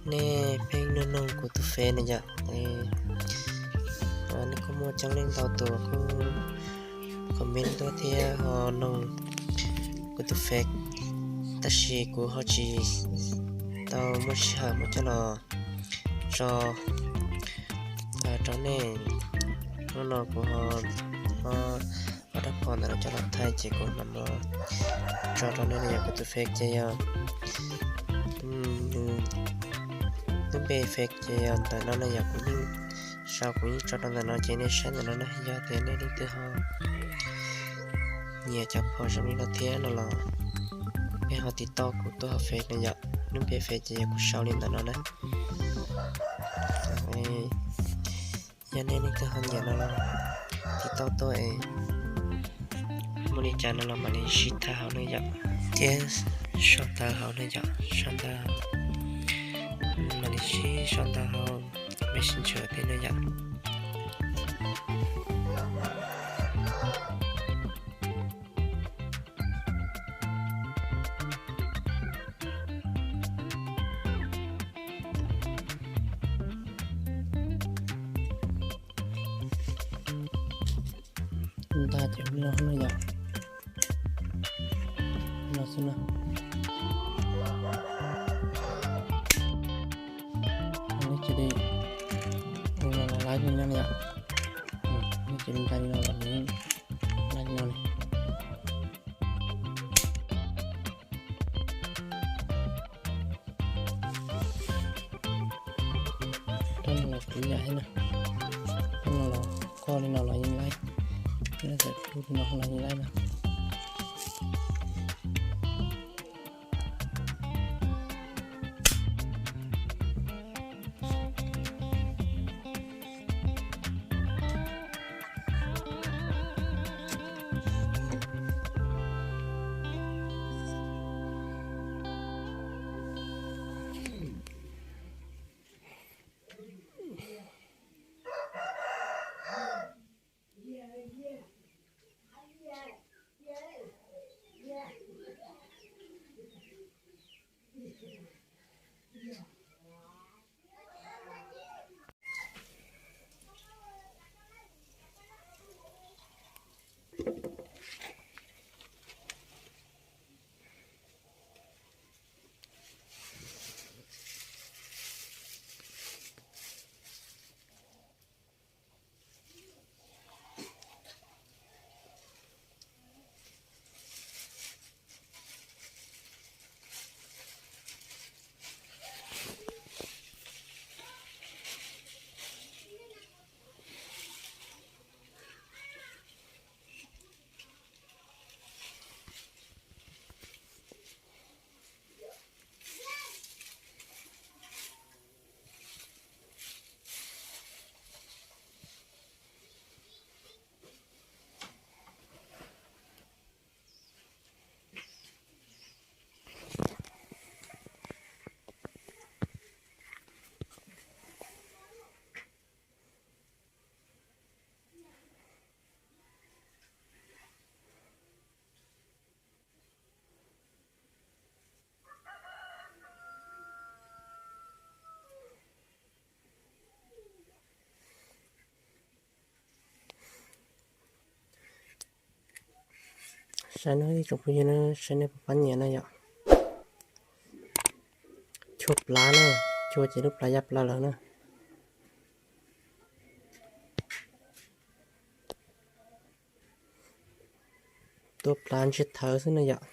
Nej pheej nug nug kuv tus Face na yom. Nej kuj muaj coob leej ntau tus kuj comment tuaj thiab ho nug kuv tus Face, tab sis kuv ho tsis tau muaj sij hawm mus coj los tso rau nej. Hnub no kuv ho muab ob rab phom ntawm no coj los thaij ces kuv mam muab tso rau nej no yom. Kuv tus Face ces yog, lub npe Face ces yog ntawm no na yom. Kuv yeej sau, kuv yeej tso rau ntawm no ces nej saib ntawm no na. Yog tias nej leej twg ho nyiam cov phom zoo li no thiab no los nej ho tiv tauj kuv tuaj hauv Face no yom. Lub npe Face ces yog kuv sau li ntawm no na. Yog nej leej twg ho nyiam no los tiv tauj tuaj es muaj li cas no los mam li sib tham hauv na yom. Thiab sau ntawv hauv na yom, sau ntawv, mam li sib sau ntawv hauv Messenger thiab na yom. Ntag ces no no yom, no xwb no. Nej cia li ua no los laib li no yom. Nej cia li nqa li no los laib li no. Rab no los kuv yam thiab na. Rab no los koj li no los yeej laib, txawm tu li no los yeej laib na. Saib no ib tsoom phooj ywg na, saib nej puas pab nyiam na yom. Chua plav na, chua ces lub plawv ya plaws lawm na. Tua plav ntsiag thawv xwb na yom.